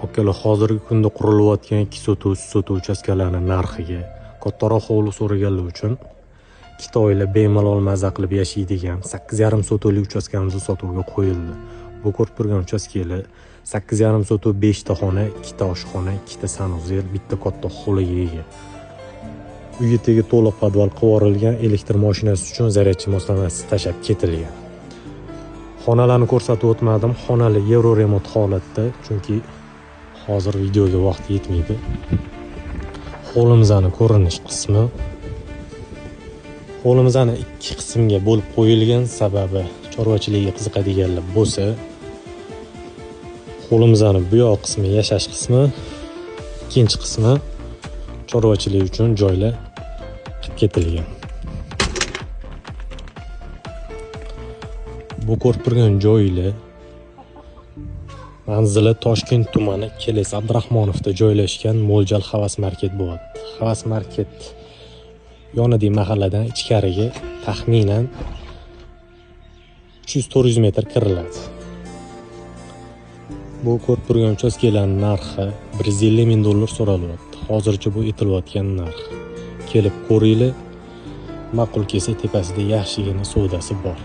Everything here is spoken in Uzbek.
Akalar, hozirgi kunda qurilayotgan 2 sotu, 3 sotu uchastkalarni narxiga kattaroq hovli so'raganlar uchun ikkita oila bemalol maza qilib yashaydigan 8,5 sotuvli uchastkamiz sotuvga qo'yildi. Bu ko'rib turgan uchastkalar 8,5 sotu, 5 ta xona, 2 ta oshxona, 2 ta sanuzel, bitta katta hovliga ega. Uyi tegi to'liq podval qilib yuborilgan, elektr mashinasi uchun zaryadchi moslamasi tashlab ketilgan. Xonalarni ko'rsatib o'tmadim. Xonalar yevro remont holatda, chunki hozir videoga vaqt yetmaydi. Hovlimizni ko'rinish qismi. Hovlimizni ikki qismga bo'lib qo'yilgan, sababi chorvachilikka qiziqadiganlar bo'lsa, hovlimizni bu yoq qismi yashash qismi, ikkinchi qismi chorvachilik uchun joylar qilib ketilgan. Bu ko'rib turgan joylar manzili Toshkent tumani Keles Abdurahmonovda joylashgan Mo'ljal Havas Market bo'ladi. Havas Market yonidagi mahalladan ichkariga taxminan 300-400 metr kiriladi. Bu ko'rib turgan uchastkalarning narxi 150 ming dollar so'ralyapti. Hozircha bu aytilayotgan narx. Kelib ko'ringlar, ma'qul kelsa tepasida yaxshigina savdosi bor.